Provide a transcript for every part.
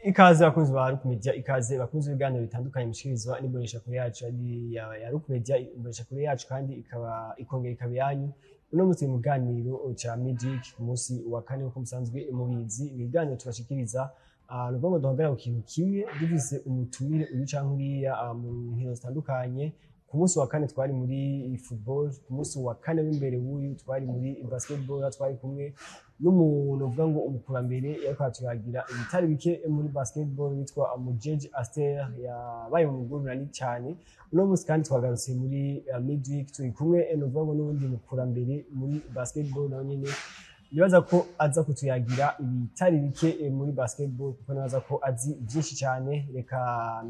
Ikaze bakunzi ba Ruku Media, ikaze bakunzi b'ibiganiro bitandukanye mushikirizwa n'imboneshakure yacu ari ya Ruku Media, imboneshakure yacu kandi ikaba ikongera ikaba iyanyu. Uno munsi mu kiganiro ca Midweek, ku munsi wa kane, nk'uko musanzwe mubizi, ibiganiro tubashikiriza ni ukuvuga ngo duhagarara ku kintu kimwe, dufise umutumire uyu canke uriya mu nkino zitandukanye. Ku munsi wa kane twari muri football, ku munsi wa kane w'imbere w'uyu twari muri basketball, twari kumwe n'umuntu uvuga ngo umukurambere yariko araturagira ibitari bike muri basketball witwa Mujeje Aster, yabaye mu mugwi cyane. Uno munsi kandi twagarutse muri midweek, turi kumwe nuvuga ngo n'uwundi mukurambere muri basketball, nawe nyene nibaza ko aza kutuyagira ibitari bike muri basketball, kuko nibaza ko azi byinshi cyane. Reka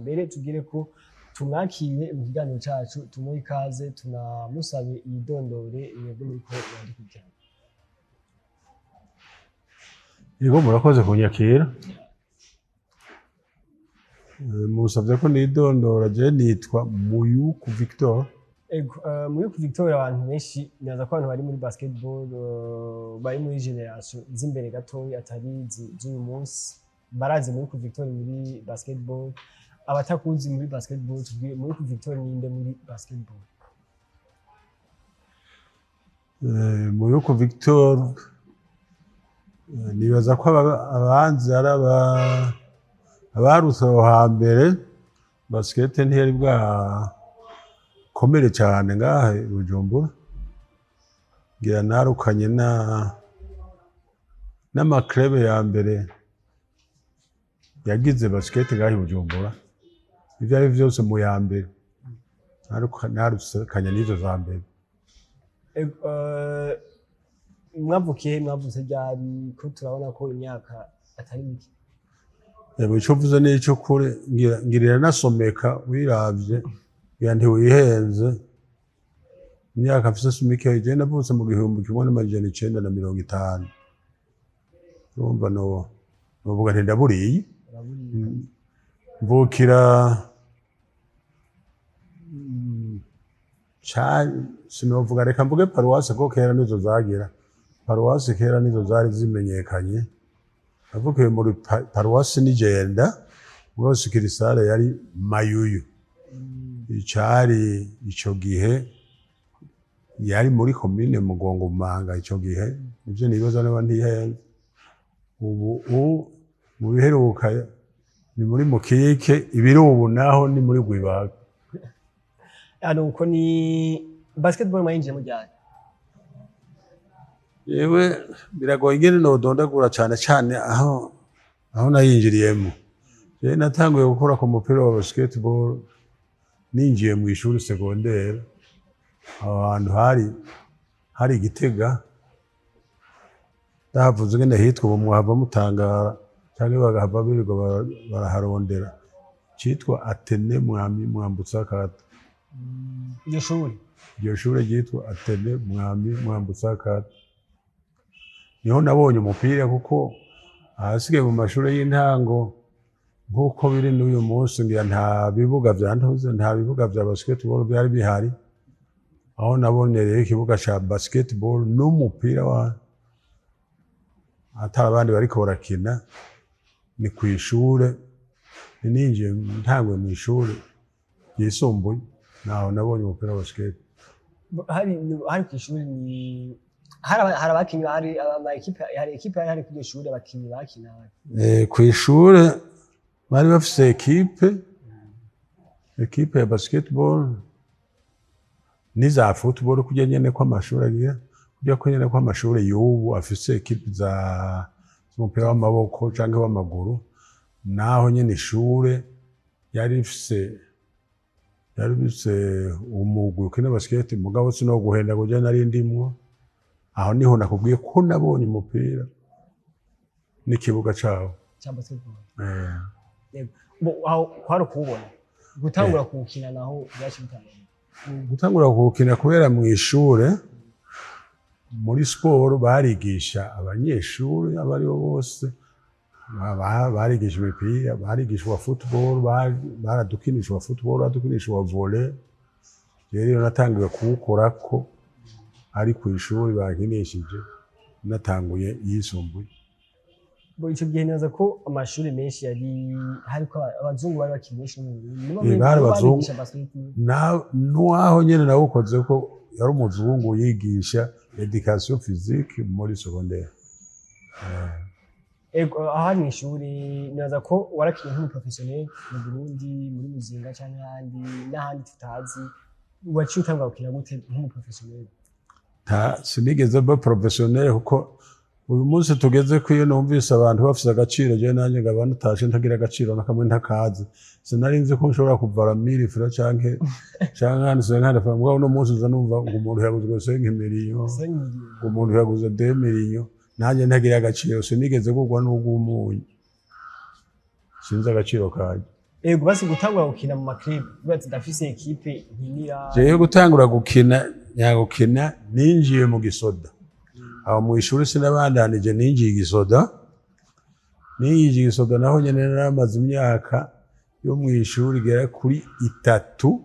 mbere tugire ko tumwakire mu kiganiro cacu, tumuhe ikaze, tunamusabe yidondore mwebwe muriko muradukurikirana. Yego, murakoze kunyakira. Musavye ko nidondora, je nitwa Muyuku Victor. Ego, Muyuku Victor, abantu benshi nibaza ko abantu bari muri basketball, bari muri génération z'imbere gatoya atari z'uyu munsi, barazi Muyuku Victor muri basketball. Abatakuzi muri basketball, tubwire Muyuku Victor ninde muri basketball? Muyuku Victor, nibaza ko abanzi ari abarutse aho hambere, basket ntiyari bwakomere cyane ngaha i Bujumbura. Ngira narukanye na n'ama clubs ya mbere yagize basket ngaha i Bujumbura. Ivyo ari vyose mu ya mbere narukanye n'izo za mbere. Ego, mwavukiye, mwavutse ryari, ko turabona ko imyaka atari mike? Yego, ico uvuze nico kure, ngira iranasomeka wiravye, ngira ntiwihenze. Imyaka mfise si mikeyi, jewe navutse mu 1950. Urumva no novuga nti ndaburiye. Uraburiye. Mvukira sinovuga, reka mvuge paruwase ko kera nizo zagira paruwase, kera nizo zari zimenyekanye. Navukiye muri paruwasi n'Ijenda, mugabo succursale yari Mayuyu. Icari ico gihe yari muri komine Mugongomanga ico gihe, nivyo nibaza niba ntihenze. Ubu mu biheruka ni muri Mukike, ibiri ubu naho ni muri Rwibaga. Hano uko ni basketball mwayinjiyemo ryari? Yewe, biragoye ingene nodondagura cane cane aho nayinjiriyemo. Jewe natanguye gukora ku mupira wa basketball ninjiye mu ishuri secondaire, aho hantu hari Igitega. Ndahavuze ingene hitwa ubu mwahava mutangara canke bagahava birirwa baraharondera. Citwa Athénée Mwami Mwambutsa Kata. Iryo shuri? Iryo shure ryitwa Athénée Mwami Mwambutsa Kata, niho nabonye umupira, kuko ahasigaye mu mashuri y'intango nk'uko biri n'uyu munsi, ngira nta bibuga vya ntuze, nta bibuga vya basketball byari bihari. Aho nabonye rero ikibuga ca basketball n'umupira wa atari abandi bariko barakina ni kw'ishure. Ninjiye ntanguye mw'ishure ryisumbuye, naho nabonye umupira wa basket. Hari ku ishuri, ni hari abakinyi, hari ama équipe, hari équipe yari hari kuri iryo shuri, abakinyi bakina? Kw'ishure bari bafise équipe ya basketball n'iza football, kurya nyene ko amashuri agira, kurya ko nyene ko amashuri y'ubu afise équipe za z'umupira w'amaboko canke w'amaguru. Naho nyene ishure yari rifise umugwi ukina basket, mugabo sinoguhenda kuja nari ndimwo. Aho niho nakubwiye ko nabonye umupira n'ikibuga cawo. Cya basketball? Eh. Yego. Bo aho kwari ukuwubona, gutangura kuwukina naho byaje bitangura? Gutangura kuwukina, kubera mu ishure muri siporo barigisha abanyeshuri abo aribo bose, barigisha imipira, barigisha uwa football, baradukinisha uwa football, baradukinisha uwa volley. Rero natangiye kuwukorako ari ku ishuri bankinishije, natanguye yisumbuye. Bo ico gihe nibaza ko amashuri menshi yari hariko abazungu bari bakiri benshi mu Burundi. Nibo Bari abazungu. Bigisha basket. N'uwaho nyene nawukoze ko yari umuzungu yigisha éducation physique muri secondaire. Ego, aha mw'ishuri nibaza ko warakinye nk'umuprofessionnel mu Burundi, muri Muzinga canke ahandi n'ahandi tutazi. Waciye utangura gukina gute nk'umuprofessionnel? Sinigeze mba professionnel, kuko uyu munsi tugeze ko iyo numvise abantu bafise agaciro, jewe nanjye ngaba natashe ntagira agaciro na kamwe, ntakazi. Sinari nzi ko nshobora kuvara 1000 francs canke handi 50 francs. Mugabo uno munsi nza numva ngo umuntu yaguzwe 5 millions, ngo umuntu yaguze 2 millions, nanjye ntagira agaciro. Sinigeze kugwa n'ugw'umunyu, sinzi agaciro kanje. Ego, basi gutangura gukina mu maclub, uvuga ati ndafise équipe nkinira. Jewe gutangura gukina nyagukina, ninjiye mu gisoda aho mu ishuri. Sinabandanije, ninjiye igisoda. Ninjiye igisoda naho nyene naramaze imyaka yo mu ishuri igera kuri 3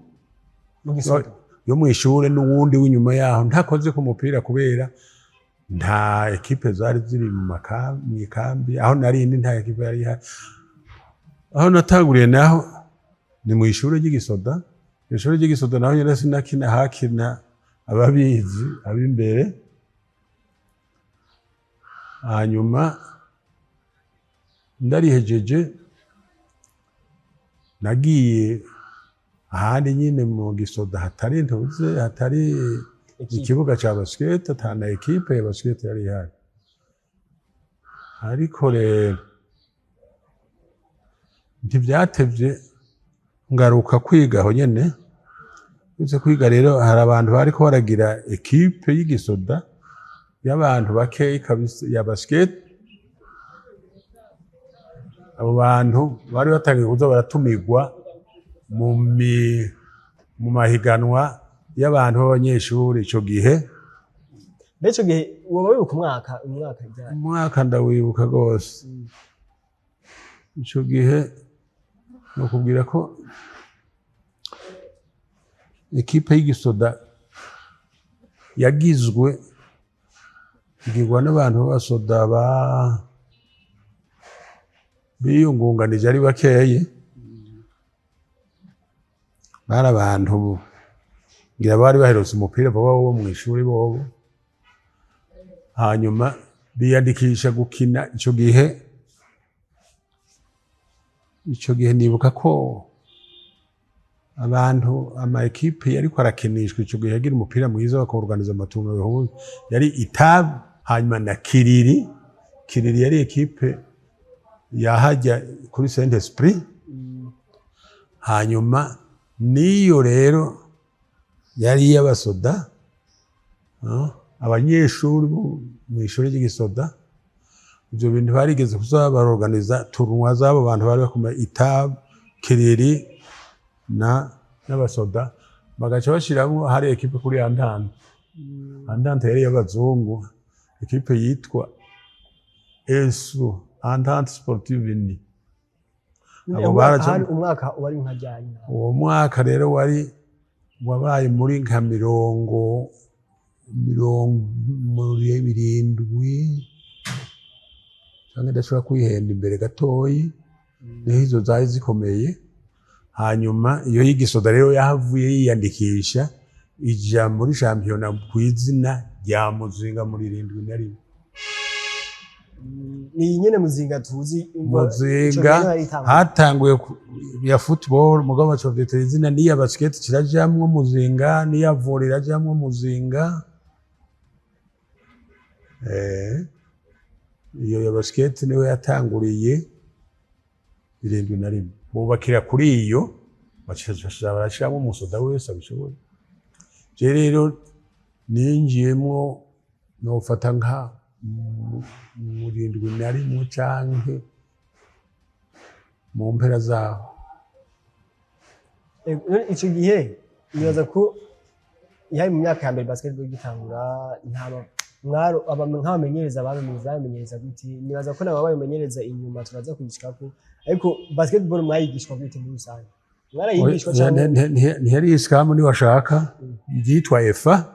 Mu gisoda? Yo mu ishuri n'uwundi w'inyuma yaho ntakoze ku mupira, kubera nta équipe zari ziri mu ikambi aho narindi, nta équipe yari ihari. Aho natanguriye naho ni mu ishuri ry'igisoda. Ishuri ry'igisoda naho nyene sinakina, hakina ababizi ab'imbere. Hanyuma ndarihejeje, nagiye ahandi nyine mu gisoda hatari ntuze, hatari Équipe. ikibuga ca basket, ata na équipe ya basket yari ihari. Ariko rero ntivyatevye ngaruka kwiga aho nyene. Uze kwiga rero, hari abantu bariko baragira équipe y'igisoda y'abantu bakeyi kabisa ya basket. Abo bantu bari batangiye kuza baratumirwa mu mahiganwa y'abantu b'abanyeshuri ico gihe. Mbere ico gihe woba wibuka umwaka ryari? Umwaka ndawibuka rwose. Ico gihe nokubwira ko équipe y'igisoda yagizwe, igirwa n'abantu b'abasoda ba biyungunganije ari bakeyi. Bari abantu ngira bari baherutse umupira vuba wo mw'ishuri bobo. Hanyuma biyandikisha gukina. Ico gihe nibuka ko abantu, ama équipe yariko arakinishwa ico gihe yagira umupira mwiza, bakorganiza amatournois bihuza, yari Itab, hanyuma na Kiriri. Kiriri yari équipe yahajya kuri Saint Esprit. Hanyuma niyo rero yari iy'abasoda, abanyeshuri bo mw'ishuri ry'igisoda. Ivyo bintu barigeze kuza barorganiza tournoi z'abo bantu bari bakomeye, Itab, Kiriri na n'abasoda, bagaca bashiramwo hari équipe kuri Entente. Entente yari iy'abazungu, équipe yitwa ESU, Entente Sportive Unie. Abo Hari umwaka wari nka ryari? Uwo mwaka rero wari wabaye muri nka 70, canke ndashobora kwihenda imbere gatoyi. Niho izo zari zikomeye. Hanyuma iyo y'igisoda rero yahavuye yiyandikisha, ija muri shampiyona kw'izina rya Muzinga muri 71. Ni nyene Muzinga tuzi? Muzinga. Ico gihe yari itanguye. Hatanguye ya football, mugabo baca bavyitira izina, n'iya basket kirajamwo Muzinga, n'iya volley irajamwo Muzinga. Iyo ya basket niwe yatanguriye 71, bubakira kuri iyo, baca barashiramwo umusoda wese abishoboye. Je rero ninjiyemwo nofata nka mu 71 canke mu mpera zaho. None ico gihe nibaza ko yari mu myaka ya mbere basketball igitangura, nta mwaro nk'abamenyereza bamenyereza gute? Nibaza ko nabo babimenyereza inyuma turaza kubishikako, ariko basketball mwayigishwa gute muri rusange? Mwarayigishwa cyangwa? Ntiyari ISCAM, niwashaka ryitwa EFA.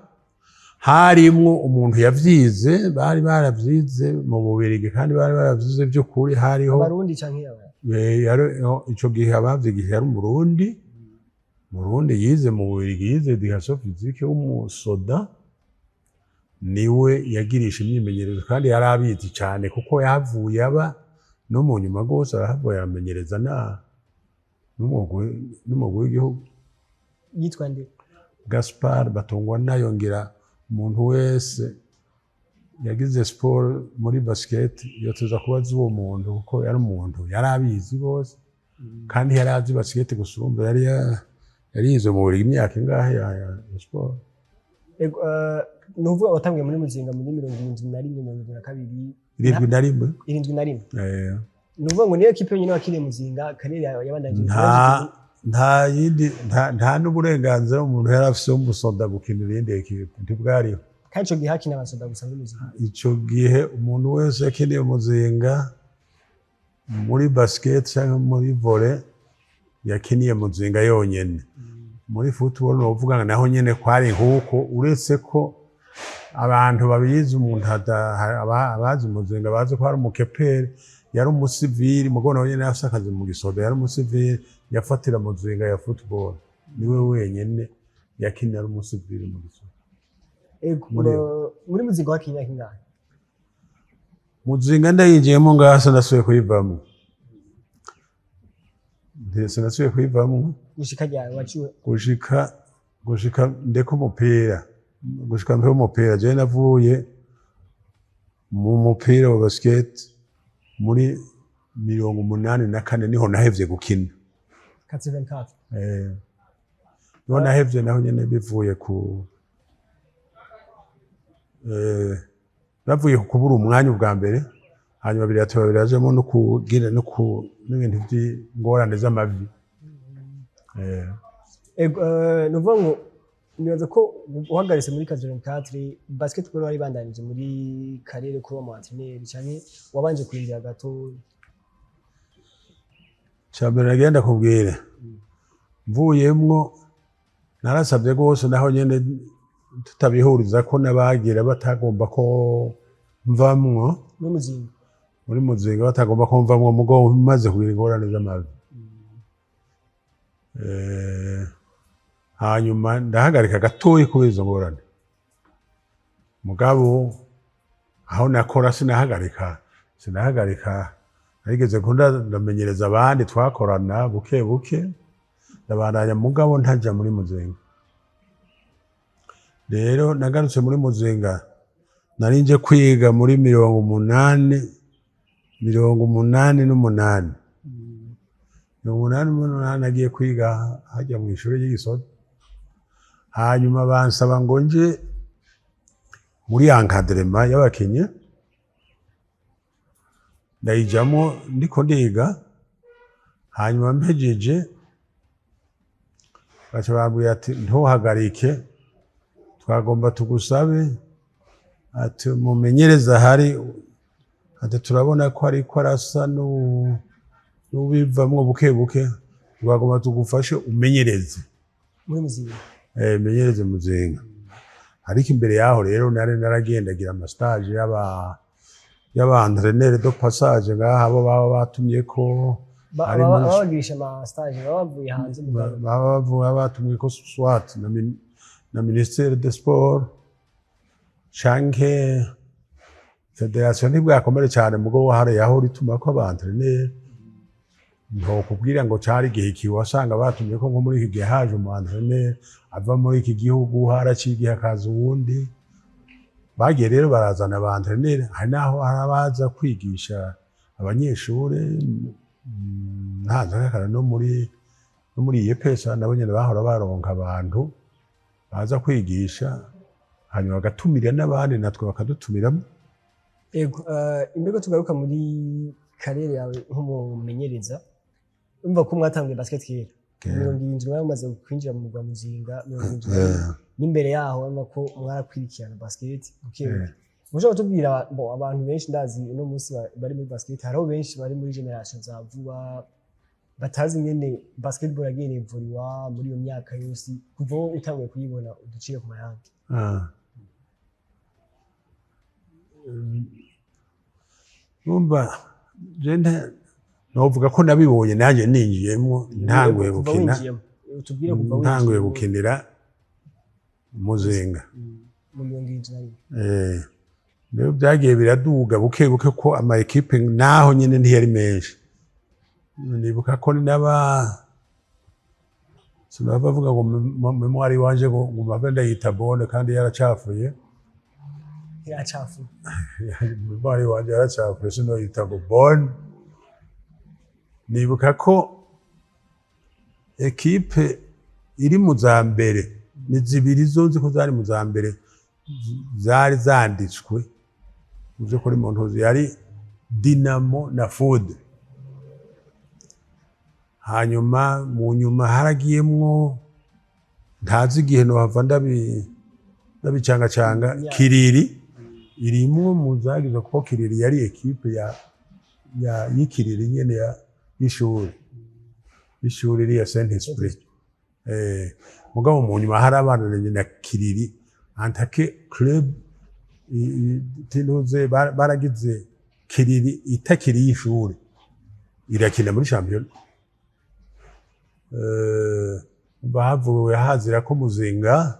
Harimwo umuntu yavyize, bari baravyize mu Bubirigi kandi bari baravyize by'ukuri. Hariho Abarundi canke aba Ico gihe abavyigisha yari Umurundi, Murundi yize mu Bubirigi, yize éducation physique, w'umusoda, niwe yagirisha imyimenyerezo kandi yari abizi cyane, kuko yahavuye aba no mu nyuma rwose arahavuye aramenyereza na n'umugwi w'igihugu. Yitwa nde? Gaspard Batungwa nayo. Ngira umuntu wese yagize siporo muri basket yotuza kubaza uwo muntu, kuko yari umuntu yari abizi rwose kandi yari azi basket gusumba. Yari yize mu Burigi imyaka ingahe ya siporo. Ego, ni ukuvuga watanguye muri Muzinga muri 71, 72? 71. 71. Eh. Ni ukuvuga ngo niyo ekipe yonyine wakiriye Muzinga, carrière yawe yabandanije? Nta yindi, nta n'uburenganzira umuntu yari afise w'umusoda gukinira iyindi ekipe, ntibwariho. Kandi ico gihe hakina abasoda gusa muri Muzinga. Ico gihe umuntu wese yakiniye Muzinga muri basket cyangwa muri volley yakiniye Muzinga yonyene. Muri football novuga ngo naho nyene kwari nkuko, uretse ko abantu babizi, umuntu abazi Muzinga bazi ko hari umukeperi yari umusivili, mugo nawe nyene afise akazi mu gisoda, yari umusivili yafatira Muzinga ya football, niwe wenyene yakinira ari umusivili mu gisoda. Ego. Muri Muzinga wakinye imyaka ingahe? Muzinga ndayinjiyemo ngaha sinasubiye kuyivamo. Sinasubiye kuyivamo. Gushika ryari waciwe? Gushika ndeka umupira, gushika mpe umupira. Jewe navuye mu mupira wa basket muri 84, niho nahevye gukina. 84? Eh, niho nahevye. Naho nyene bivuye ku bavuye ku kubura umwanya ubwa mbere, hanyuma birateba birajemo no kugira no ku n'ibintu by'ingorane z'amavi. Ego, ni ukuvuga ngo nibaza ko uhagaritse muri 84 basketball, wari bandanije muri carrière kuba mu entraîneur canke wabanje kurindira gato? Cya mbere nagenda kubwira, mvuyemwo narasabye rwose, naho nyene tutabihuriza ko n'abagira batagomba ko mvamwo. Muri Muzinga? Muri Muzinga batagomba ko mvamwo, mugo maze kugira ingorane z'amavi. Hanyuma ndahagarika gatoyi kubera izo ngorane, mugabo aho nakora sinahagarika. Narigeze ko ndamenyereza abandi twakorana buke buke, ndabandanya, mugabo ntaja muri Muzinga. Rero nagarutse muri Muzinga nari nje kwiga muri 80, 88. 88 nagiye kwiga hajya mu ishuri ry'igisoda, hanyuma bansaba ngo nje muri encadrement y'abakinyi, ndayijamo ndiko ndiga. Hanyuma mpejeje baca bambwira ati: "Ntuhagarike, twagomba tugusabe," ati, "mumenyereza ahari," ati, "turabona ko ariko arasa n'ubivamwo buke buke, twagomba tugufashe umenyereze." Muri Muzinga? Eh, menyereze Muzinga. Ariko imbere yaho rero nari naragendagira ama stage y'aba entraîneur de passage ngaha, abo baba batumye ko ari Babagirisha ama stage baba bavuye hanze mu Rwanda. Baba bavuga batumwe ko soit na ministère de sport canke fédération, ntibwakomere cyane, mugo hari aho rituma ko aba entraîneur. Ntokubwira ngo cari igihe iki, wasanga batumye ko nko muri iki gihe haje umu entraîneur ava muri iki gihugu, haraciye igihe hakaza uwundi. Bagiye rero barazana aba entraîneur, hari naho hari abaza kwigisha abanyeshure. Ntazi nk'akara no muri IEPS nabo nyene bahora baronka abantu baza kwigisha, hanyuma bagatumira n'abandi, natwe bakadutumiramo. Ego, imbere ko tugaruka muri carrière yawe nk'umumenyereza, urumva ko mwatanguye basket kera. Kera. 70 mwari mumaze kwinjira mu mugwa Muzinga, 71. N'imbere yaho urabona ko mwarakwirikirana basket buke buke. Mushobora kutubwira bo abantu benshi ndazi uno munsi bari muri basket, hariho benshi bari muri génération za vuba batazi ingene basketball yagiye évoluer muri iyo myaka yose kuva wowe utanguye kuyibona, uduciye ku mayange. Ah. Numva je novuga ko nabibonye nanjye ninjiyemwo, ntanguye Kuva gukina. winjiyemo, utubwire kuva Ntanguye winjiyemo. gukinira Muzinga. Mu 71. Rero byagiye biraduga buke buke, ko ama équipe naho nyine ntiyari menshi. Nibuka ko n'aba sinaba bavuga ngo mémoire iwanje ngo mpave ndayita bonne kandi yaracafuye. Iracafuye. Mémoire iwanje yaracafuye, sinoyita ngo bonne. Nibuka ko équipe iri mu za mbere ni zibiri zo nzi ko zari mu za mbere zari zanditswe mu by'ukuri mu ntuzi, yari Dinamo na Foudre. Hanyuma mu nyuma haragiyemwo, ntazi igihe nohava ndabicangacanga. Kiriri irimwo mu zagize, kuko Kiriri yari équipe ya y'Ikiriri nyene ya y'ishuri iriya Saint Esprit. Mugabo mu nyuma hari abananye na Kiriri en tant que club tinuze baragize Kiriri itakiri y'ishuri, irakina muri shampiyona. Bahavuwe hazira ko Muzinga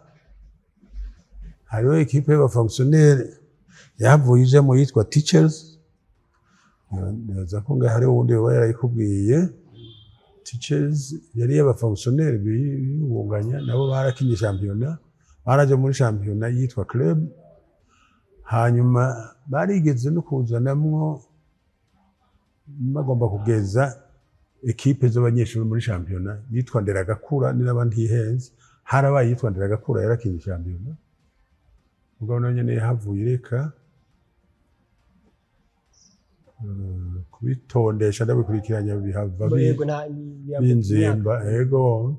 hariho équipe y'abafonctionnaire yahavuye ijamo yitwa Teachers. Nibaza ko ngaho hariho uwundi yoba yarayikubwiye. Teachers yari iy'abafonctionnaire biyungunganya, nabo barakinye shampiyona, baraje muri shampiyona yitwa club. Hanyuma barigeze no kuzanamwo, bagomba kugeza équipe z'abanyeshuri muri shampiyona yitwa Nderagakura. Niraba ntihenze, harabaye yitwa Nderagakura, yarakinye shampiyona, mugabo nayo nyene yahavuye ireka. Kubitondesha ndabikurikiranya bihava Yego, nta binzimba. Ego.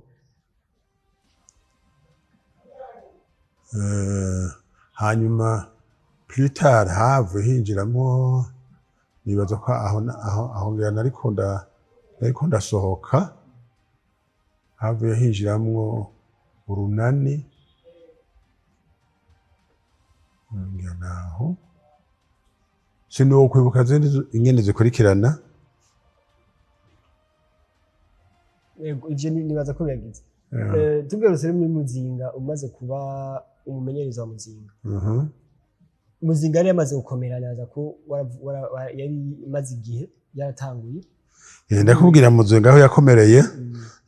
Hanyuma plus tard havuye hinjiramo, nibaza ko aho aho ngira nariko ndasohoka, havuye hinjiramwo Urunani, ngira naho sinokwibuka zindi ingene zikurikirana. Yego, ivyo nibaza ko biragize. Tugarutse rero muri Muzinga, umaze kuba umumenyereza wa Muzinga, Muzinga yari yamaze gukomera, nibaza ko yari imaze igihe yaratanguye. Ndakubwira Muzinga aho yakomereye,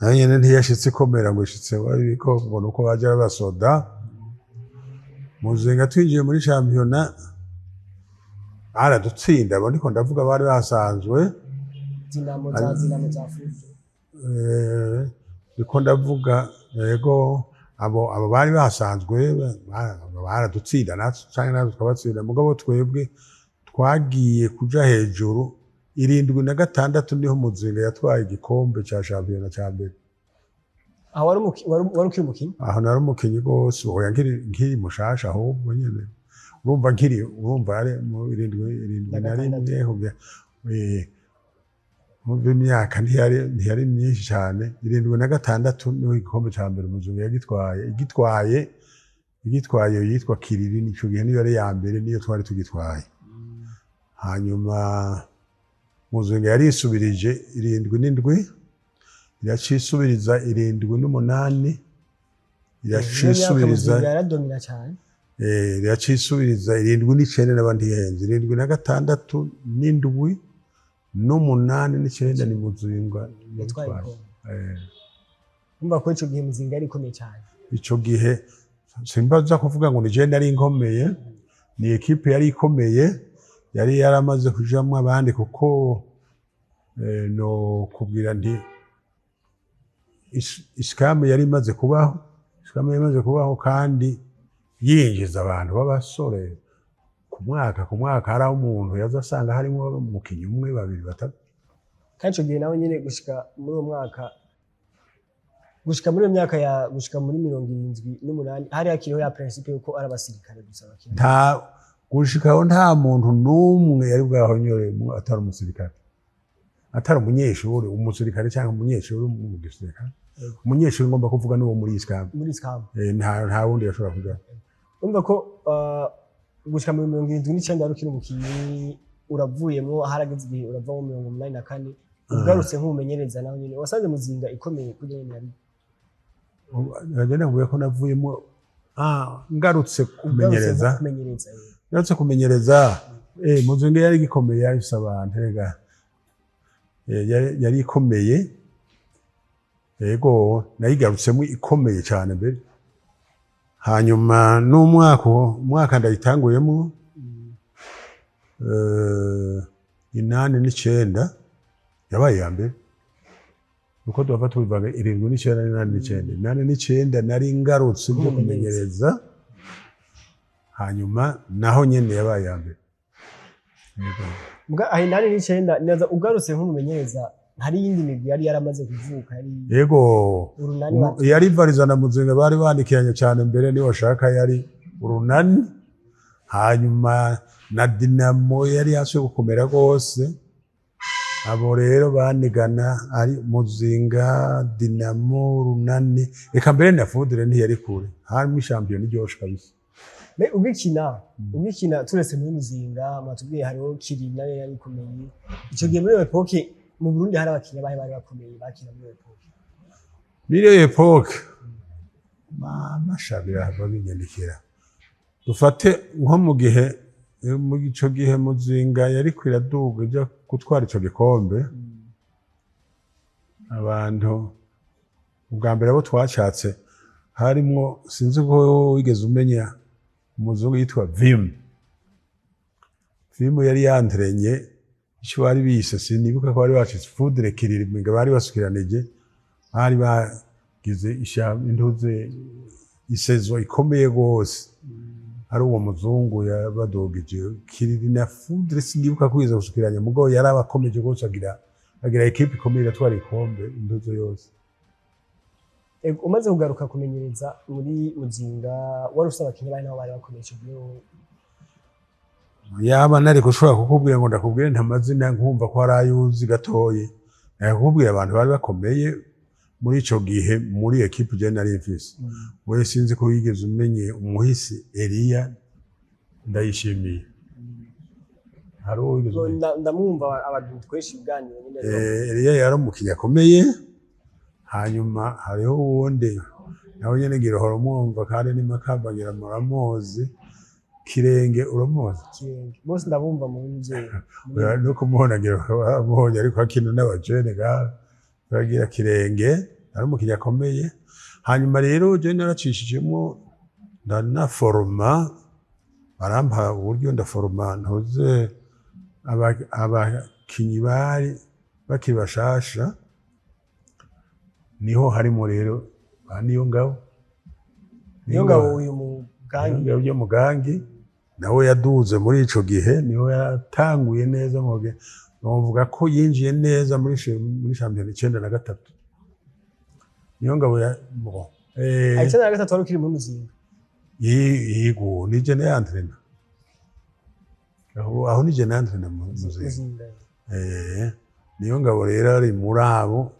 nayo nyene ntiyashitse ikomera ngo ishitse ariko ngo nuko baje basoda. Muzinga twinjiye muri shampiyona baradutsinda, abo ndiko ndavuga bari basanzwe. Dinamo za Foudre. Ndiko ndavuga, yego, abo bari basanzwe baradutsinda natwe canke natwe tukabatsinda, mugabo twebwe twagiye kuja hejuru 76, niho Muzinga yatwaye igikombe ca shampiyona ca mbere. Aho wari ukiri umukinyi? Aho nari umukinyi rwose. Oya, nkiri mushasha ahubwo nyene, urumva nkiri, urumva ari mu irindwi Na na gatandatu. rimwe urumva imyaka ntiyari myinshi cyane. 76 niho igikombe ca mbere Umuzungu yagitwaye, igitwaye yitwa Kiriri. Nico gihe niyo yari ya mbere, niyo twari tugitwaye. Hanyuma Muzungu yarisubirije 77, iracisubiriza 78, iracisubiriza. Muzinga yaradomina cyane. Iracisubiriza 79 n'abandi ihenze, 76 n'indwi n'umunani n'icyenda ni Muzinga yatwaye yatwaye. Igikombe. Urumva ko ico gihe Muzinga yari ikomeye cyane. Ico gihe simbaza kuvuga ngo ni je nari nkomeye, ni équipe yari ikomeye, yari yaramaze kujamwo abandi, kuko no kubwira nti ISCAM yari imaze kubaho, ISCAM yari imaze kubaho kandi yinjiza abantu b'abasore ku mwaka ku mwaka. Hari aho umuntu yaza asanga harimo umukinyi umwe, babiri, batatu. Kandi ico gihe nawe nyene gushika muri uwo mwaka, gushika muri iyo myaka ya gushika muri 78, hari hakiriho ya principe yuko ari abasirikare gusa bakina. Nta gushikaho, nta muntu n'umwe yari bwahonyore atari umusirikare, atari umunyeshuri, umusirikare cyangwa umunyeshuri mu gisirikare. Umunyeshuri ngomba kuvuga n'uwo muri ISCAM. Muri ISCAM. Nta wundi yashobora kuja. Urumva ko Gushika muri 79 wari ukiri umukinyi, uravuyemo, harageze igihe uravamo 84, ugarutse nk'umumenyereza, naho nyene wasanze Muzinga ikomeye kugira ngo yari Nagenda kuvuga ko navuyemo, ngarutse ugarutse kumenyereza. Nko kumenyereza. Ngarutse kumenyereza, Muzinga yari gikomeye, yari ifise abantu rega. Yari ikomeye, yego, nayigarutsemo ikomeye cyane mbere. Hanyuma n'umwaka, umwaka ndayitanguyemo, 89, yabaye iya mbere. Uko duhava tubivaga 79 n'89, 89 nari ngarutse byo kumenyereza, hanyuma naho nyene yabaye iya mbere. Yego. Muga aho 89 neza ugarutse nk'umumenyereza, hari iyindi migwi yari yaramaze kuvuka, yari Yego. Urunani. Yari Variza na Muzinga bari bandikiranye cyane mbere, niyo washaka yari Urunani, hanyuma na Dinamo yari yasuye gukomera rwose. Abo rero banigana ari Muzinga, Dinamo, Urunani, reka mbere na Foudre ntiyari kure. Harimo ishampiyona iryoshe kabisa. Mbe ugikina, turetse muri Muzinga mwatubwiye, hariho Kiri nayo yari ikomeye ico gihe. Muri époque mu Burundi hari abakinyi bahe bari bakomeye bakina muri époque? Muri iyo époque, mama shabira babinyandikira, dufate nko mu gihe, mu ico gihe Muzinga yariko iraduga ija gutwara ico gikombe, abantu ubwa mbere abo twashatse harimwo, sinzi ko wigeze umenya umuzungu yitwa Vim. Vim yari yantrenye icyo bari bise, sinibuka ko bari bacitse Foudre Kiriri, bari basukiranije, bari bagize intuze isezo ikomeye rwose. Ari uwo muzungu yabadugije Kiriri na Foudre, sinibuka kwiza gusukiranya, mugabo yari abakomeje rwose, agira équipe ikomeye, iratwara ikombe intuze yose. Ego, umaze kugaruka kumenyereza muri Muzinga, wari ufise abakinyi bari nabo bari bakomeye ico gihe? Yaba nari gushobora kukubwira ngo ndakubwire nta mazina, nkumva ko hari ayo uzi gatoye, nakubwira abantu bari bakomeye muri ico gihe muri équipe je nari mfise. We sinzi ko wigeze umenye umuhisi Eliya Ndayishimiye, hari uwo wigeze umenya? Ndamwumva, abantu dukoresha ibiganiro nyine. Eliya yari umukinyi akomeye. Hanyuma hariho uwundi nawe nyene ngira uhora umwumva kandi ni Makamba, ngira muramuzi, Kirenge, uramuzi? Kirenge bose ndabumva mu mvyeyi. Oya, no kumubona ngira waramubonye, ariko akina n'abajene ngaha baragira. Kirenge ari umukinyi akomeye. Hanyuma rero je naracishijemo ndanaforoma, barampa uburyo ndaforoma ntuze abakinyi bari bakiri bashasha. Niho harimo rero ba Niyongabo. Niyo ngabo uyu mugangi? Niyongabo byo mugangi nawe yaduze muri ico gihe, niho yatanguye neza mu gihe novuga ko yinjiye neza muri shampiyona 93. Niyongabo ya bon, 93 wari ukiri muri Muzinga? Yego, nije nayantrena aho, nije nayantrena mu Muzinga. Muzinga. Niyo ngabo rero ari muri abo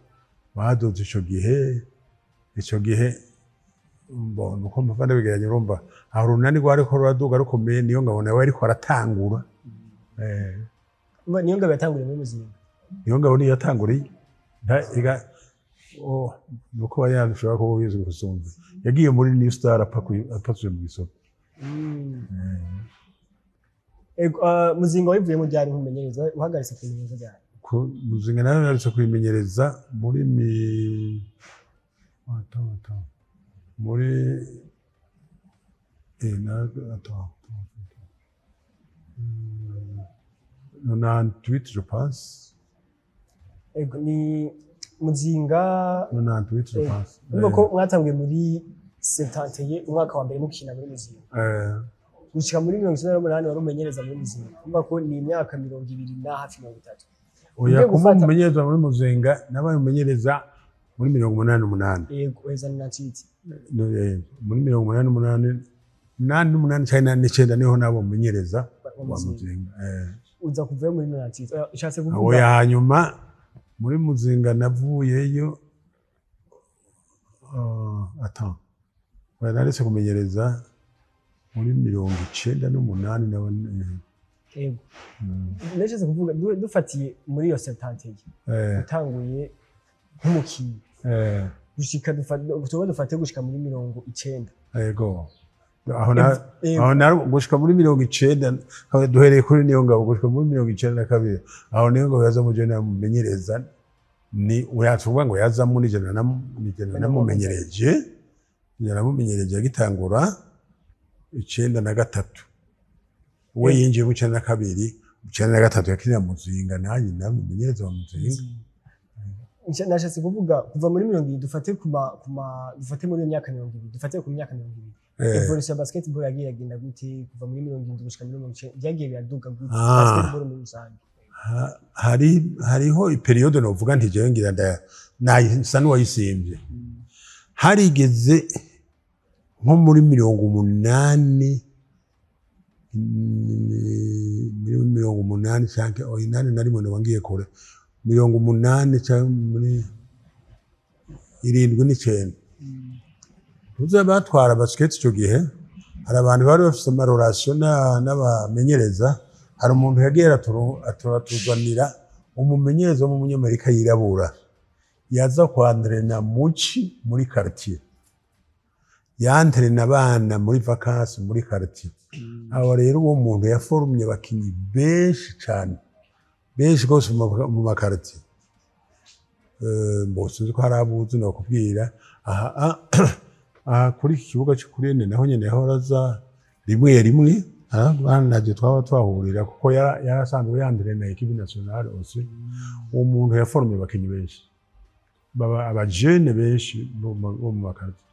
baduze ico gihe. Ico gihe mbona uko mpava ndabigeranya, urumva aho Urunani rwariko ruraduga rukomeye, niyo ngabo nawe ariko aratangura. Niyo ngabo yatanguriye muri Muzinga? Niyo ngabo niyo yatanguriye. Oh, nuko bari ushobora kuba ubizi gusumba, yagiye muri New Star apasuye mu isoko. Ego, Muzinga wayivuyemo ryari nk'umumenyereza? Uhagaritse kumenyereza ryari? Muzinga nayo naretse kuyimenyereza muri mi attends, attends. Muri attends, attends, attends. 98 je pense. Ego, ni Muzinga. 98 je pense. Urumva ko mwatanguye muri 71, umwaka wa mbere mukina muri Muzinga, gushika muri 98 wari umenyereza muri Muzinga. Urumva ko ni imyaka 20 na hafi 30. Oya, Ugiye kuba umumenyereza muri Muzinga, nabaye umumenyereza muri 88. Yego, weza nacitse. Muri 88, 88 cyangwa 89 niho nabo umumenyereza wa wa Muzinga. Muzinga. Uza kuvayo muri 98. Oya, ushatse Aho kuvuga ya nyuma muri Muzinga navuyeyo, attends. Oya, naretse kumenyereza. Muri 98 nawe. Yego, nashatse kuvuga dufatiye muri iyo 71, utanguye nk'umukinyi gushika tuba dufate gushika muri 90. Yego, aho na aho na gushika muri 90, aho duhereye kuri Niyongabo gushika muri 92, aho Niyongabo yaza mu jene mumenyereza, ni uyatuvuga ngo yazamo ni jene namumenyereje, agitangura 93. We yinjiye mu 92, 93 yakinira Muzinga, nanjye namumenyereza wa Muzinga. Nashatse kuvuga kuva muri 70, dufate kuma dufate muri iyo myaka 70, dufate ku myaka 20, evolution ya basketball yagiye yagenda gute kuva muri 70 gushika muri 90? Byagiye biraduga gute basketball muri rusange? Hariho i période novuga nti jewe ngira nsa n'uwayisimvye. Harigeze nko muri 80, muri 80 canke 81, noba ngiye kure, 80 canke muri 79, tuze batwara basket. Ico gihe hari abantu bari bafise ama relations n'abamenyereza. Hari umuntu yagiye aturatuzanira umumenyereza w'umunyamerika yirabura, yaza kwantrena muci muri quartier, yantrena abana muri vacances muri quartier. Aho rero uwo muntu yaforumye abakinyi benshi cane, benshi rwose mu ma quartiers. Mbo sinzi ko hari abuzi nokubwira aha aha kuri iki kibuga cyo kuri ene, naho nyene yahora aza rimwe rimwe naje twaba twahurira, kuko yarasanzwe yantrena équipe nationale aussi. Uwo muntu yaforumye abakinyi benshi, baba abajene benshi bo mu ma quartiers,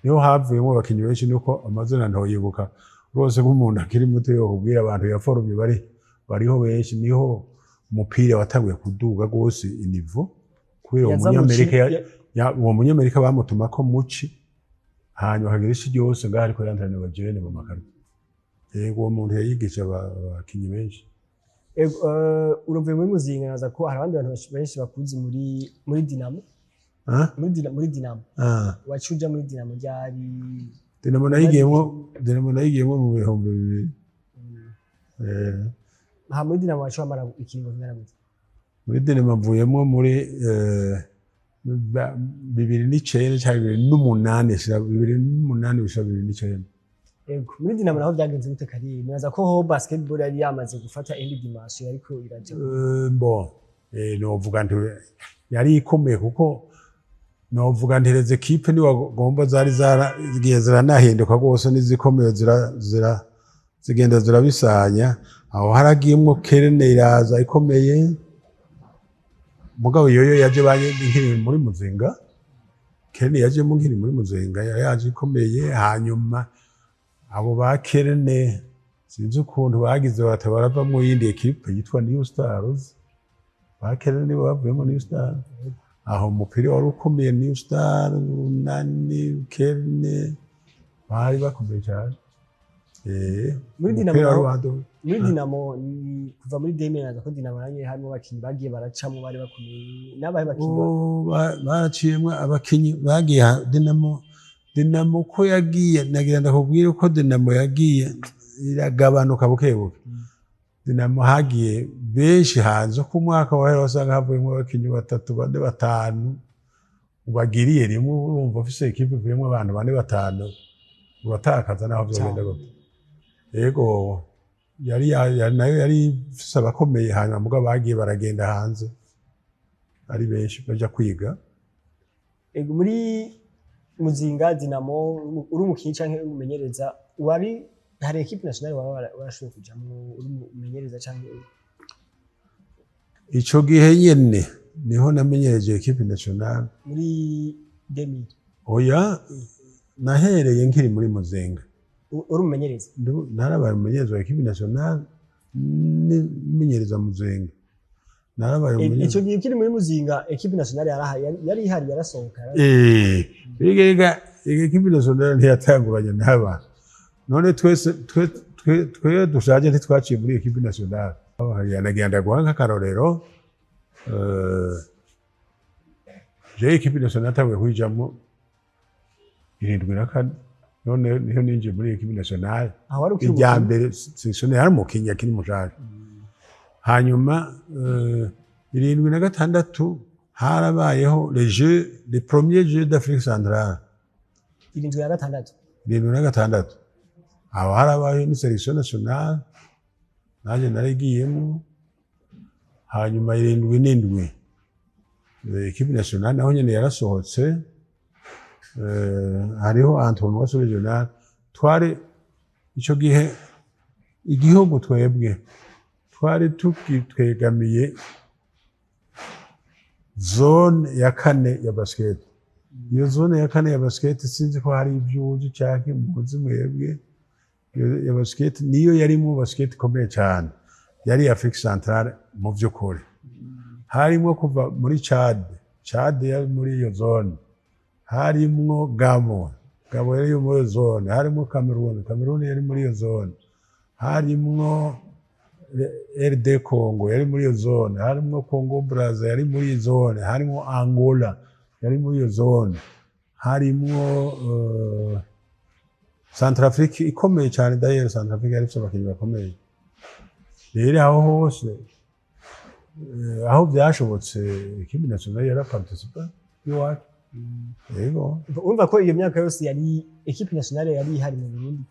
niho havuyemo abakinyi benshi. Nuko amazina ntoyibuka rwose, nk'umuntu akiri muto yokubwira abantu yaforumye bari bariho benshi. Niho umupira watanguye kuduga rwose i niveau, kubera uwo Yaza mu munyamerika uwo munyamerika bamutumako muci, hanyuma akagira isi ryose ngaho ariko yantrena abajene mu ma quartiers. Yego, uwo muntu yayigisha abakinyi benshi. Ego, uruvuye muri Muzinga, naza ko hari abandi bantu benshi bakuzi muri Dinamo. Ah? Muri Dinamo. Ah. Waciye uja muri Dinamo ryari? Dinamo nayigiyemwo mu 2000. Ha muri Dinamo waciye wamara ikiringo kingana gute? Muri Dinamo mvuyemwo muri 2009 cyangwa 2008, shira 2008 gushira 2009. Ego, muri Dinamo naho byagenze gute kari? Nibaza ko ho basketball yari yamaze gufata indi dimension, ariko iraja. Bon, novuga nti yari ikomeye, kuko novuga nti les équipes niwagomba zari zaragiye ziranahinduka rwose, n'izikomeye zira zigenda zirabisanya. Aho haragiyemwo Kerene, iraza ikomeye, mugabo yoyo yaje banye nkiri muri Muzinga. Kerene yajemo nkiri muri Muzinga, yari yaje ikomeye. Hanyuma abo ba Kerene sinzi ukuntu bagize bata baravamwo iyindi équipe yitwa New Stars. Ba Kerene nibo bavuyemo New Stars. Aho umupira wari ukomeye, New Star, Nani, Kerene bari bakomeye cyane. Muri Dinamo Umupira wari waduwe. Muri Dinamo ni kuva muri 2000, naza ko Dinamo nanyo harimo abakinyi bagiye baracamo bari bakomeye. N'abahe bakinyi? Oh, baraciyemwo abakinyi bagiye Dinamo. Dinamo ko yagiye, nagira ndakubwire ko Dinamo yagiye iragabanuka buke buke. Dinamo hagiye benshi hanze, ku mwaka wahera wasanga havuyemo abakinyi batatu, bane, batanu ubagiriye rimwe. Urumva ufise équipe ivuyemo abantu bane, batanu, uratakaza naho vyogenda gute. Yego, yari nayo yari ifise abakomeye, hanyuma mugabo bagiye baragenda hanze ari benshi baja kwiga. Ego, muri Muzinga, Dinamo, uri umukinyi canke umumenyereza, wari hari équipe nationale waba warashoboye kujamwo uri umumenyereza canke? Ico gihe nyene niho namenyereje équipe nationale. Muri 2000? Oya, nahereye nkiri muri Muzinga. Uri umumenyereza? Narabaye umumenyereza wa équipe nationale, menyereza Muzinga, narabaye umumenyereza. Ico gihe ukiri muri Muzinga, équipe nationale yari ihari, yarasohoka? Erega équipe nationale ntiyatanguranye n'aba none twese twe dushaje ntitwaciye muri équipe nationale. Nagira ndaguha nk'akarorero, jewe équipe nationale natanguye kuyijamwo 74. None niho ninjiye muri équipe nationale. Aho wari ukiri Irya umukinyi? mbere sélectionné yari umukinyi akiri mushasha. Hanyuma 76 harabayeho les jeux, les premiers Jeux d'Afrique centrale. 76? 76, aho harabayeho ni sélection nationale, nanjye narigiyemo. Hanyuma 77 équipe nationale naho nyene yarasohotse. Hariho entraînement régional. Twari ico gihe igihugu twebwe twari twegamiye zone ya kane ya basket. Iyo zone ya kane ya basket, sinzi ko hari ibyo uzi canke muzi mwebwe. Iyo ya basket niyo yarimo basket ikomeye cyane, yari Afrique Centrale mu vy'ukuri. Harimwo kuva muri Chad, Chad yari muri iyo zone, harimwo Gabon, Gabon yari muri iyo zone, harimwo Cameroon, Cameroon yari muri iyo zone, harimwo RD Congo yari muri iyo zone, harimwo Congo Brazza yari muri iyo zone, harimwo Angola yari muri iyo zone, harimwo Centrafrique ikomeye cyane. D'ailleurs Centrafrique yari ifite abakinnyi bakomeye. Rero aho hose aho byashobotse, équipe nationale yaraparticipa iwacu, yego. Urumva ko iyo myaka yose yari équipe nationale yari ihari mu Burundi?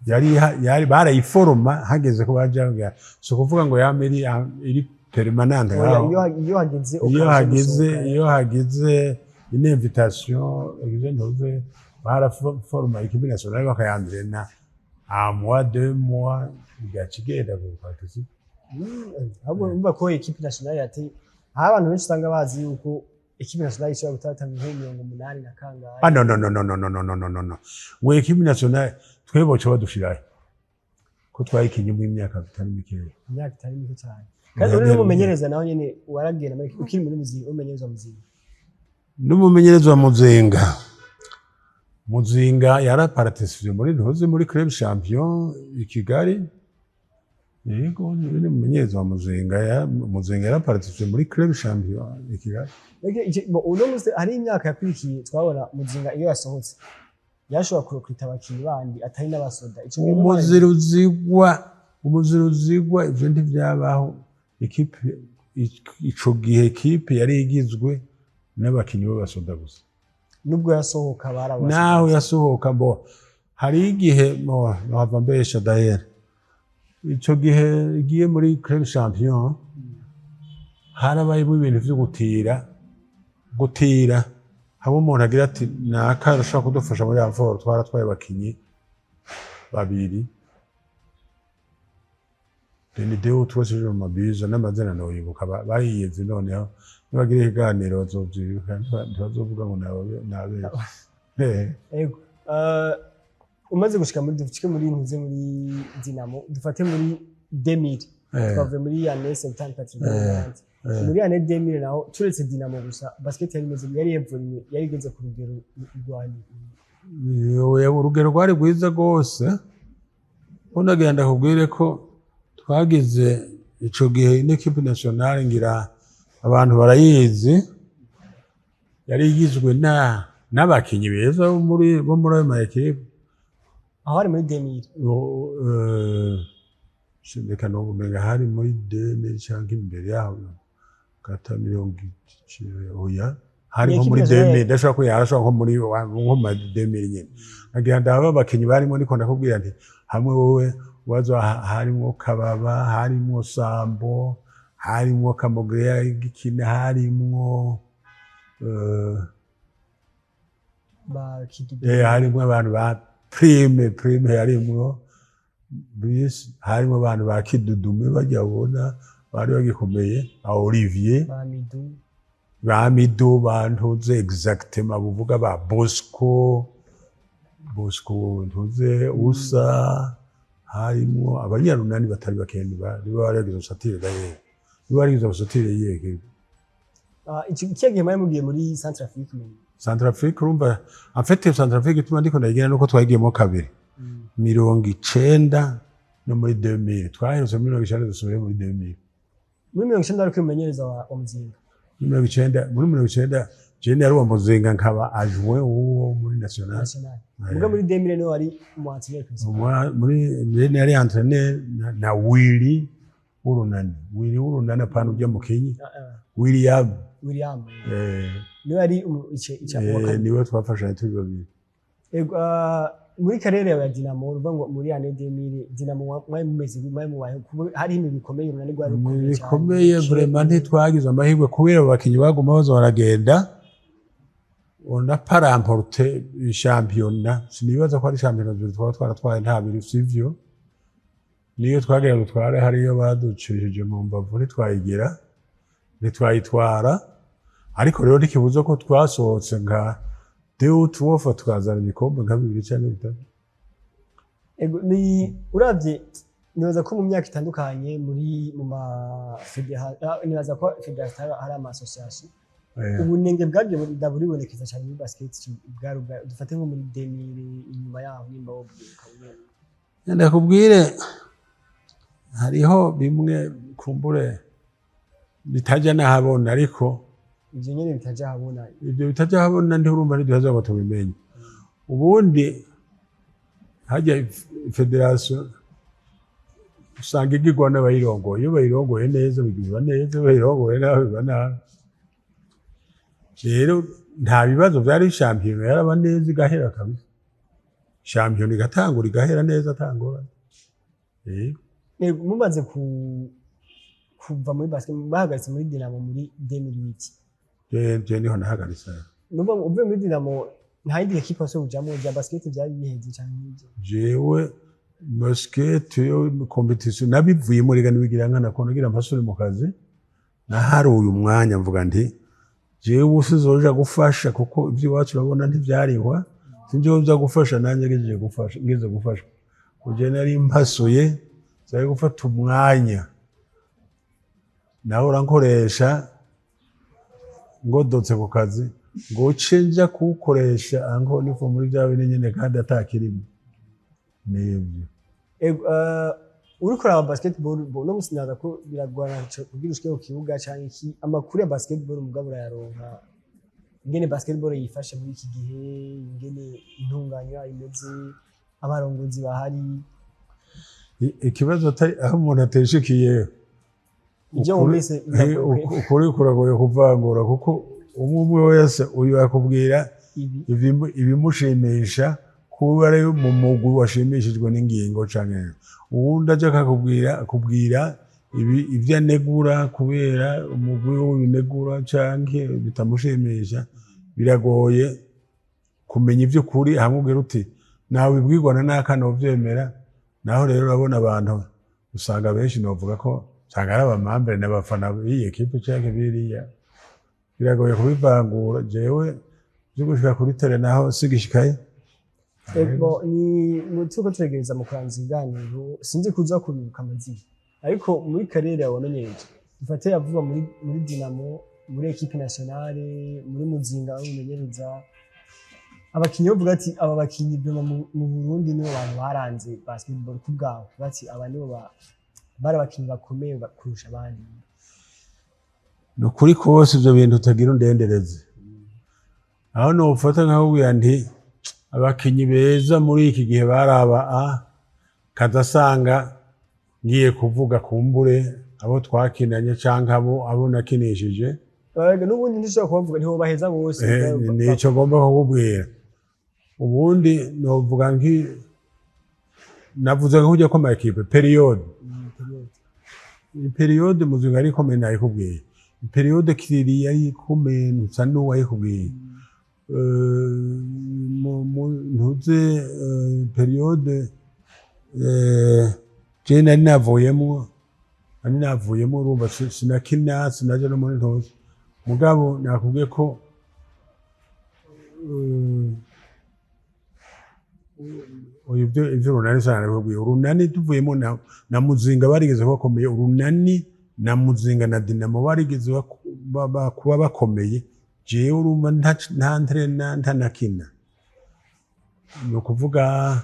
Yari barayiforoma hageze ko baja. Si ukuvuga ngo yama iri permanente. Oya, Ngaho. iyo hageze Iyo occasion hageze gusohoka. Iyo hagize une invitation, egize ntuze, baraforoma équipe nationale, bakayandrena un mois, 2 mois, igaca igenda guparticipa. Ahubwo urumva ko équipe nationale yateye aho abantu benshi usanga bazi yuko équipe nationale ishobora gutatanga nko 80 na kangahe. Ah, non, non, non, non, non, non, non, non, non, non, non. We, équipe nationale twe boca badushirahe ko twayikinye mu imyaka itari mikeya. Imyaka itari mike cyane. Kandi uri n'umumenyereza nawe nyene waragenda ukiri muri Muzinga, umumenyereza wa Muzinga? N'umumenyereza wa Muzinga. Muzinga yaraparticipé muri ntuzi, muri club champion i Kigali. Yego, ni umumenyereza wa Muzinga, ya Muzinga yaraparticipé muri club champion i Kigali. Mbega uno munsi hari imyaka yakurikiye twabona Muzinga iyo yasohotse yashobora kurecruta abakinyi bandi atari n'abasoda. Ico gihe Umuziruzigwa, umuziruzigwa, ivyo ntivyabaho. Ikipe ico gihe, ekipe yari igizwe n'abakinyi b'abasoda gusa. Nubwo yasohoka barabasa? Naho yasohoka, bo hari igihe mo nohava mbesha. D'ailleurs ico gihe igiye muri club champion harabayemo ibintu vyo gutira, hamwe umuntu agira ati naka arashobora kudufasha muri renfort. Twaratwaye abakinyi babiri, Denideo twese je mabiza n'amazina noyibuka, bayize. Noneho nibagira ikiganiro bazovyibuka, ntibazovuga ngo nabeshe. Ego. Umaze gushika muri, dushike muri ntuze, muri Dinamo, dufate muri 2000. Twavuye muri année 74. Muri année 2000 naho, turetse Dinamo gusa, basket yari imeze, yari évolué, yari igeze ku rugero rwa Yowe, urugero rwari rwiza rwose. Ko ndagenda kubwire ko twagize ico gihe n'équipe nationale, ngira abantu barayizi, yari igizwe na n'abakinyi beza bo muri ayo ma équipe. Aho hari muri 2000? Reka nobumenga hari muri 2000 canke imbere yaho gata 90, oya, hari nko muri Ni équipe nationale. 2000, ndashobora ko yarashobora nko mu ma 2000 nyene. Nagira ndaba abakinyi barimo, niko ndakubwira nti hamwe wowe waza harimwo Kababa, harimwo Sambo, harimwo Kamogreya gikina, harimwo Ba Kidudu. Harimwo abantu ba Prime, harimwo Brice, harimwo abantu ba Kidudume bajya ubona bari bagikomeye, ba Olivier. Ba Midu. Ba Midu, bantuze exactement buvuga ba Bosco, Bosco ntuze usa, harimwo abanyarunani batari bakendi bari baragize osatire d'ailleurs, bari baragize osatire yeke. Ah, iki kiya gihe mwari mugiye muri Centrafrique mu Centrafrique, urumva, en fait Centrafrique ituma ndiko ndayigira nuko twagiyemo kabiri, 90 no muri 2000. Twaherutse muri 90, dusubiye muri 2000. Muri 90 ari kwimenyereza wa Muzinga? Muri 90, muri 90. Je yari uwa Muzinga, nkaba adjoint w'uwo muri National. National. Muga muri 2000 niwe wari umu entraîneur principal? Muri je yari entraîneur na Willy w'Urunani, Willy w'Urunani, apana ujya mu Kinyi. Ah, ah, William. William niwe yari ice ica uwa kabiri. Niwe twafashanya turi babiri. Ego, muri carrière yawe ya Dinamo, uruvuga ngo muri année 2000 Dinamo mwari mumeze, mwari mubayeho hari ibintu bikomeye, Urunani rwari rukomeye cyane. Bikomeye vraiment. Ntitwagize amahirwe kubera abo bakinyi baguma baza baragenda. On n'a pas remporté shampiyona. Sinibaza ko ari shampiyona zibiri twaba twaratwaye, nta biri sivyo. Niyo twagira dutware, hariyo baducishije mu mbavu, ntitwayigira, ntitwayitwara. Ariko rero ntikibuza ko twasohotse nka deux trois fois, tukazana ibikombe nka bibiri cyangwa bitatu. Ego, ni uravye nibaza ko mu myaka itandukanye muri mu ma nibaza ko fédération hari ama association, ubunenge bwagiye buribonekeza cyane muri basket bwari dufate nko muri 2000, inyuma yaho, nimba wobwibuka nyene. Ndakubwire, hariho bimwe kumbure bitajya n'ahabona, ariko ivyo nyene bitaja habona. Ibyo bitajya ahabona, ntiurumva, ntiduheza ngo tubimenye. Ubundi hajya fédération usanga igirwa n'abayirongoye. Iyo bayirongoye neza bigirwa neza, iyo bayirongoye nabi biba nabi. Rero nta bibazo byari, shampiyona yaraba neza igahera kabisa, shampiyona igatangura igahera neza atangora. Yego, mumaze kuva muri basket, bahagaritse muri Dinamo muri 2008? Je niho nahagaritse. Numva uvuye muri Dinamo nta yindi ekipe wose ujamwo bya basket, byari biheze cyane nk'ibyo? Jewe basket yo compétition nabivuyemo rega, nibigira nkana ko nagira mpasure mu kazi. Naharuye umwanya, mvuga nti jewe ubu sizoja gufasha, kuko iby'iwacu urabona ntivyarihwa, sinjoza gufasha. Nanjye ngejeje gufasha, ngeze gufasha kuje nari mpasuye zari gufata umwanya nahora nkoresha ngodotse ku kazi, ngo ce nja kuwukoresha ango nivo muri bya bindi nyene kandi atakirimo nibyo. Ego, uriko uraba basketball bo no musi, ko biragorana kugira ushike ku kibuga canke iki, amakuru ya basketball mugabo urayaronka, ingene basketball yifashe muri iki gihe, ingene intunganyo yayo imeze, abarongozi bahari? Ikibazo atari aho umuntu ateshekiye. Ibyo wumvise biragoye. Ukuri kuragoye kuvangura, kuko umwe umwe wese uyu akubwira ibi ibimushimisha kuba ari mu mugwi washimishijwe n'ingingo, canke uwundi aje akakubwira, akubwira ibyo anegura kubera umugwi we ubinegura canke bitamushimisha. Biragoye kumenya ivy'ukuri hamwe ubwira uti nawe ibwirwa na naka novyemera. Naho rero urabona abantu usanga benshi novuga ko usanga ari abamambere n'abafana b'iyi ekipe canke biriya. Biragoye kubivangura. Jewe vyo gushika kuri terrain naho sigishikayo. Ego, ni mu turiko turegereza mu kurangiza ibiganiro, sinzi kuza kubibuka amazina, ariko muri carrière yawe wamenyereje, dufate yavuga muri Dinamo, muri équipe nationale, muri Muzinga aho umenyereza, abakinyi bavuga ati aba bakinyi vraiment mu Burundi nibo bantu baranze basketball ku bwawe, bati aba nibo bari abakinyi bakomeye kurusha abandi. Ni ukuri kose ivyo bintu utagira undendereze aho nofata nkakubwira nti abakinyi beza muri iki gihe baraba a kazasanga ngiye kuvuga kumbure abo twakinanye canke abo nakinishije. Erega n'ubundi ntishobora kubavuga, ntibobaheza bose. Nico ngomba kukubwira. Ubundi novuga nki navuze nko kujya kw'ama équipe période. Période. Période Muzinga yari ikomeye, nayikubwiye. Période Kiriri yari ikomeye, nsa n'uwayikubwiye. Ntuze période je nari navuyemwo, urumva sinakina, sinaja no muri ntuze. Mugabo nakubwiye ko oya, ivyo Urunani sana nabikubwiye. Urunani tuvuyemo na Muzinga barigeze bakomeye. Urunani na Muzinga na Dinamo barigeze kuba bakomeye. Jewe urumva nta ntrena, ntanakina, ni ukuvuga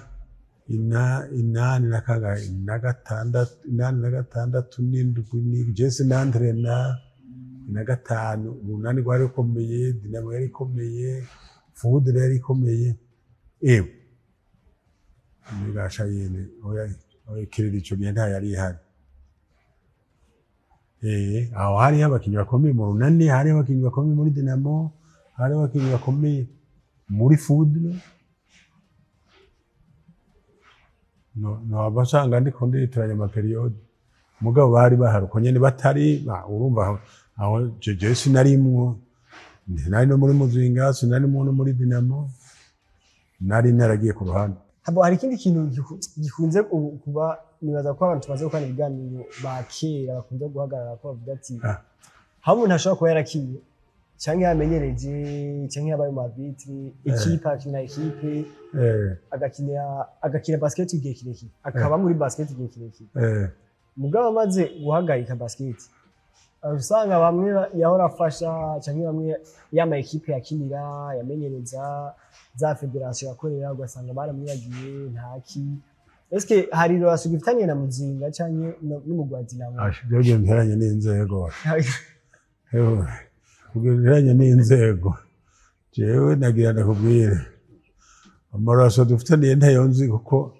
inani na kangahe na gatandatu, inani na gatandatu n'indwi, ni je sinantrena. Na gatanu Urunani rwari rukomeye, Dinamo yari ikomeye, Foudre yari ikomeye. Ewe nibasha yene, oya oya, kiriri ico gihe nta yari ihari. Aho hariho abakinyi bakomeye mu Runani, hariho abakinyi bakomeye muri Dinamo, hariho abakinyi bakomeye muri Foudre. No no abasanga ndiko nditiranya ama périodes, mugabo bari bahari uko nyene batari urumva aho jeje sinarimwo, nari no muri Muzinga, sinarimwo no muri Dinamo, nari naragiye ku ruhande. Habo hari ikindi kintu gikunze ubu kuba, nibaza ko abantu tumaze gukora ibiganiro ba kera bakunze guhagarara ko bavuga ati aho umuntu ashobora kuba yarakinye canke yamenyereje canke yabaye mu arbitre, équipe akina équipe, agakina basket igihe kirekire, akaba muri basket igihe kirekire, mugabo amaze guhagarika basket, usanga bamwe yahora afasha canke bamwe yama équipe yakinira, yamenyereza, za fédération yakorera, ugasanga baramwibagiye ntaki. Eske hari relation gifitaniye na Muzinga canke n'umugwi wa Dinamo? Asha, ibyo nteranye n'inzego. Ewe, ubwo nteranye n'inzego, jewe nagira ndakubwire, ama relations dufitaniye ntayo nzi, kuko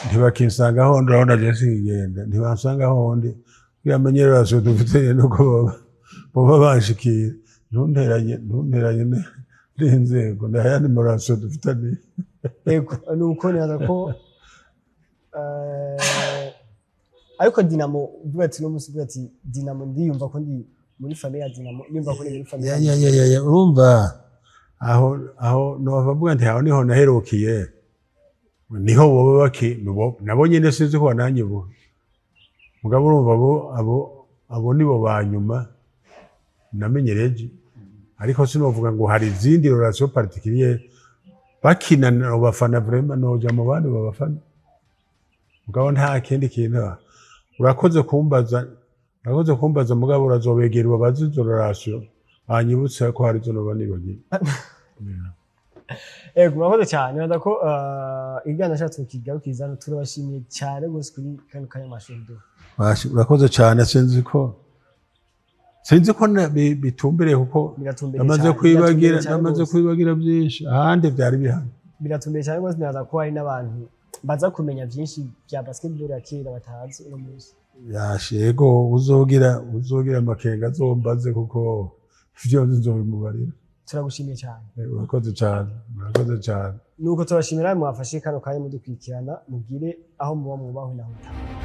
ntibakinsanga aho ndi. Urabona je sinkigenda, ntibansanga aho ndi kugira amenye relation dufitaniye, nuko boba banshikira. Ntunteranye n'inzego, ndayandi ma relations dufitaniye. Yego, nuko nibaza ko ariko Dinamo, uvuga ati no musi uvuga ati Dinamo, ndiyumva ko ndi muri famille ya Dinamo, ndiyumva ko ndi muri famille Ya, ya ya, urumva aho nova mvuga nti aho niho naherukiye, niho boba baki nabo nyene, sinzi ko bananyibuka, mugabo urumva abo nibo ba nyuma namenyereje, ariko sinovuga ngo hari izindi relation particulière. Bakina bafana, vraiment noja mu bandi babafana, mugabo nta kindi kintu. Urakoze kumbaza, urakoze kumbaza, mugabo urazobegera ubabaze izo relation, banyibutse ko hari izo noba nibagiwe. Ego, murakoze cyane. Nibaza ko ikiganiro cyacu tukigarukiriza hano. Turabashimiye cyane rwose kuri kano kanya mashundo. Urakoze cyane. Sinzi ko bitumbereye kuko Biratumbereye namaze cyane, kwibagira biratumbereye cyane namaze rwose. kwibagira byinshi, ahandi byari bihari. Biratumbereye cyane rwose. Nibaza ko hari n'abantu baza kumenya byinshi bya basketball ya kera batazi uno munsi. Yashego, uzogira amakenga azombaze, kuko ivyo nzi nzobimubarira. Turagushimiye cyane. Urakoze cyane, urakoze cyane. Nuko turashimira mwafashe kano kanya mudukurikirana. Mugire aho muba mwubahwe naho mutaha.